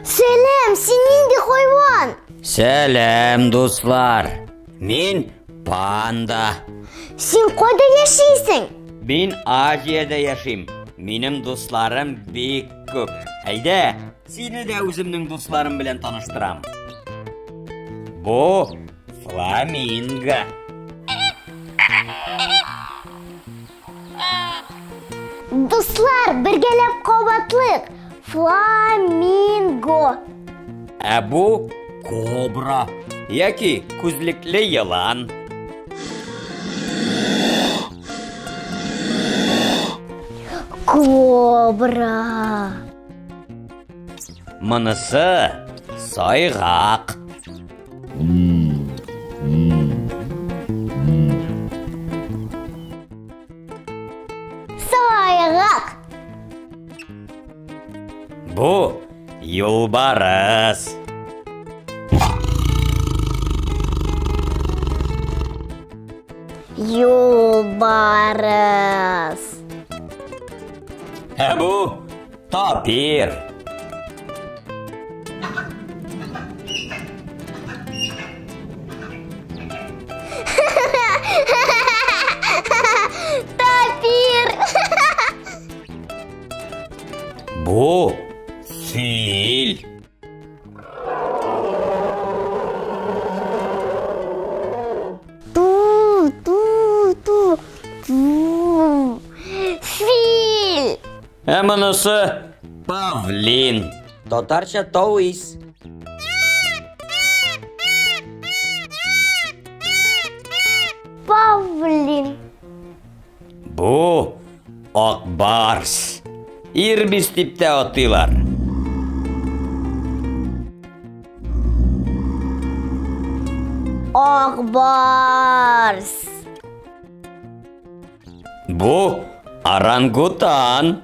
Сәлам, син нинди хайван? Сәлам, дуслар. Мин панда. Син кайда яшисең? Мин Азиядә яшим. Минем дусларым бик күп. Әйдә, сине дә үземнең дусларым белән таныштырам. Бу фламинго. Дуслар, бергәләп кабатлыйк. Фламинго. Ә бу кобра яки күзлекле елан. Кобра. Монысы сайгак. Сайгак. Бу юлбарыс. Юлбарыс. Ә бу тапир. Тапир. Бу фил. Ту, ту, ту, ту. Фил. Ә монысы павлин. Татарча тавис. Павлин. Бу акбарс. Ирбис дип тә атыйлар. Акбарс. Бу орангутан.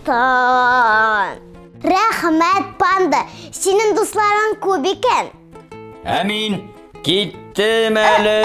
Орангутан. Рәхмәт, панда. Синең дусларың күп икән. Ә мин киттем әле.